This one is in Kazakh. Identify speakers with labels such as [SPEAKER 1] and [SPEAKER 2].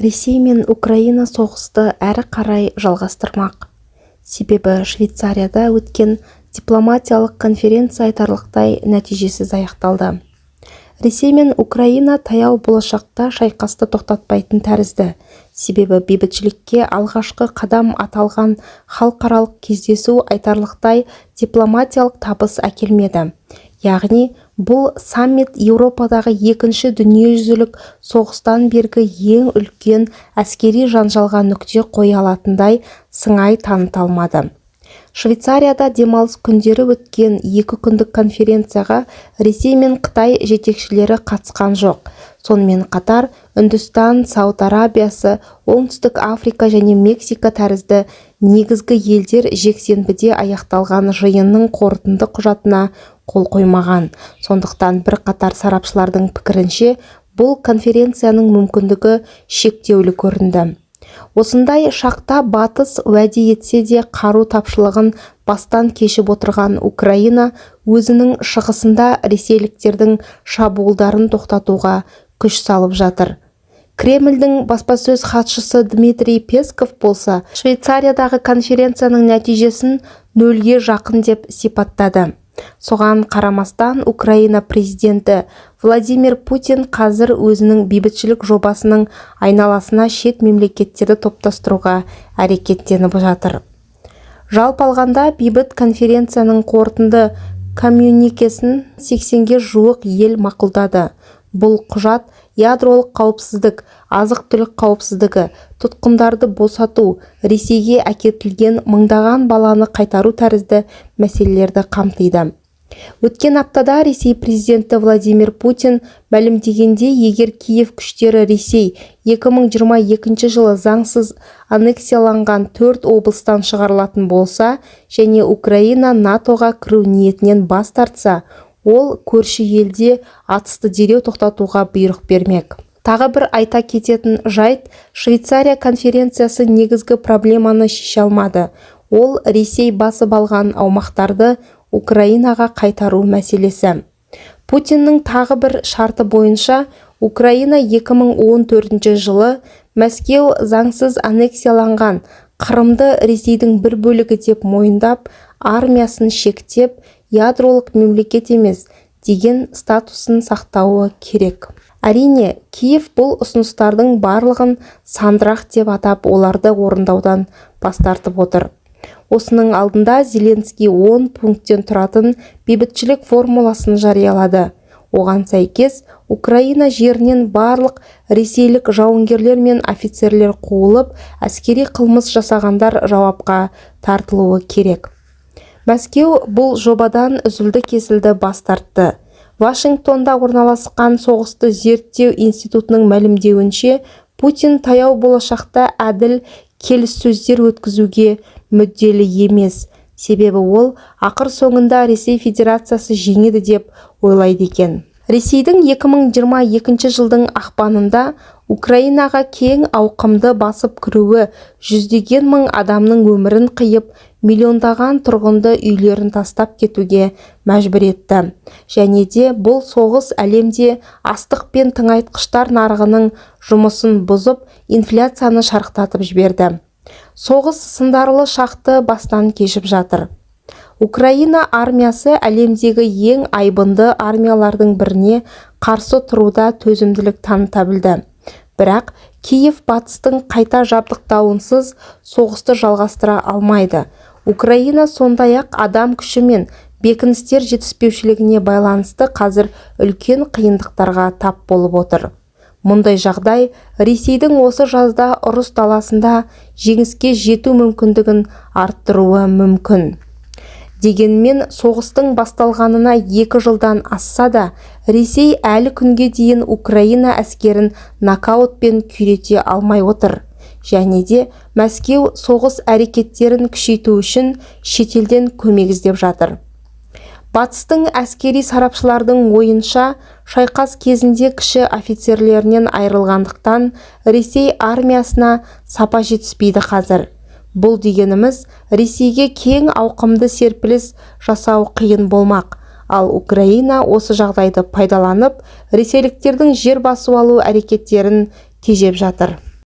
[SPEAKER 1] Ресей мен Украина соғысты әрі қарай жалғастырмақ. Себебі Швейцарияда өткен дипломатиялық конференция айтарлықтай нәтижесіз аяқталды. Ресей мен Украина таяу болашақта шайқасты тоқтатпайтын тәрізді. Себебі бейбітшілікке алғашқы қадам аталған халықаралық кездесу айтарлықтай дипломатиялық табыс әкелмеді. Яғни, бұл саммит Еуропадағы екінші дүниежүзілік соғыстан бергі ең үлкен әскери жанжалға нүкте қоя алатындай сыңай таныта алмады. Швейцарияда демалыс күндері өткен 2 күндік конференцияға Ресей мен Қытай жетекшілері қатысқан жоқ. Сонымен қатар Үндістан, Сауд Арабиясы, Оңтүстік Африка және Мексика тәрізді негізгі елдер жексенбіде аяқталған жиынның қорытынды құжатына қол қоймаған. Сондықтан бірқатар сарапшылардың пікірінше, бұл конференцияның мүмкіндігі шектеулі көрінді. Осындай шақта Батыс уәде етсе де, қару тапшылығын бастан кешіп отырған Украина өзінің шығысында ресейліктердің шабуылдарын тоқтатуға күш салып жатыр. Кремльдің баспасөз хатшысы Дмитрий Песков болса, Швейцариядағы конференцияның нәтижесін нөлге жақын деп сипаттады. Соған қарамастан Украина президенті Владимир Путин қазір өзінің бейбітшілік жобасының айналасына шет мемлекеттерді топтастыруға әрекеттеніп жатыр. Жалпы алғанда, бейбіт конференцияның қорытынды коммюникесін 80-ге жуық ел мақұлдады. Бұл құжат ядролық қауіпсіздік, азық-түлік қауіпсіздігі, тұтқындарды босату, Ресейге әкетілген мыңдаған баланы қайтару тәрізді мәселелерді қамтиды. Өткен аптада Ресей президенті Владимир Путин мәлімдегендей, егер Киев күштері Ресей 2022 жылы заңсыз аннексияланған төрт облыстан шығарылатын болса және Украина НАТОға кіру ниетінен бас тартса, ол көрші елде атысты дереу тоқтатуға бұйрық бермек. Тағы бір айта кететін жайт, Швейцария конференциясы негізгі проблеманы шеше алмады. Ол Ресей басып алған аумақтарды Украинаға қайтару мәселесі. Путиннің тағы бір шарты бойынша, Украина 2014 жылы Мәскеу заңсыз аннексияланған Қырымды Ресейдің бір бөлігі деп мойындап, армиясын шектеп, ядролық мемлекет емес деген статусын сақтауы керек. Әрине, Киев бұл ұсыныстардың барлығын сандырақ деп атап, оларды орындаудан бас тартып отыр. Осының алдында Зеленский 10 пункттен тұратын бейбітшілік формуласын жариялады. Оған сәйкес, Украина жерінен барлық ресейлік жауынгерлер мен офицерлер қуылып, әскери қылмыс жасағандар жауапқа тартылуы керек. Мәскеу бұл жобадан үзілді-кесілді бас тартты. Вашингтонда орналасқан соғысты зерттеу институтының мәлімдеуінше, Путин таяу болашақта әділ келіссөздер өткізуге мүдделі емес, себебі ол ақыр соңында Ресей Федерациясы жеңеді деп ойлайды екен. Ресейдің 2022 жылдың ақпанында Украинаға кең ауқымды басып кіруі жүздеген мың адамның өмірін қиып, миллиондаған тұрғынды үйлерін тастап кетуге мәжбүр етті. Және де бұл соғыс әлемде астық пен тыңайтқыштар нарығының жұмысын бұзып, инфляцияны шарықтатып жіберді. Соғыс сындарлы шақты бастан кешіп жатыр. Украина армиясы әлемдегі ең айбынды армиялардың біріне қарсы тұруда төзімділік таныта білді. Бірақ Киев Батыстың қайта жабдықтауынсыз соғысты жалғастыра алмайды. Украина сондай-ақ адам күші мен бекіністер жетіспеушілігіне байланысты қазір үлкен қиындықтарға тап болып отыр. Мұндай жағдай Ресейдің осы жазда ұрыс даласында жеңіске жету мүмкіндігін арттыруы мүмкін. Дегенмен соғыстың басталғанына 2 жылдан асса да, Ресей әлі күнге дейін Украина әскерін нокаутпен күйрете алмай отыр. Және де Мәскеу соғыс әрекеттерін күшейту үшін шетелден көмек іздеп жатыр. Батыстың әскери сарапшылардың ойынша, шайқас кезінде кіші офицерлерінен айырылғандықтан Ресей армиясына сапа жетіспейді қазір. Бұл дегеніміз, Ресейге кең ауқымды серпіліс жасау қиын болмақ. Ал Украина осы жағдайды пайдаланып, ресейліктердің жер басып алу әрекеттерін тежеп жатыр.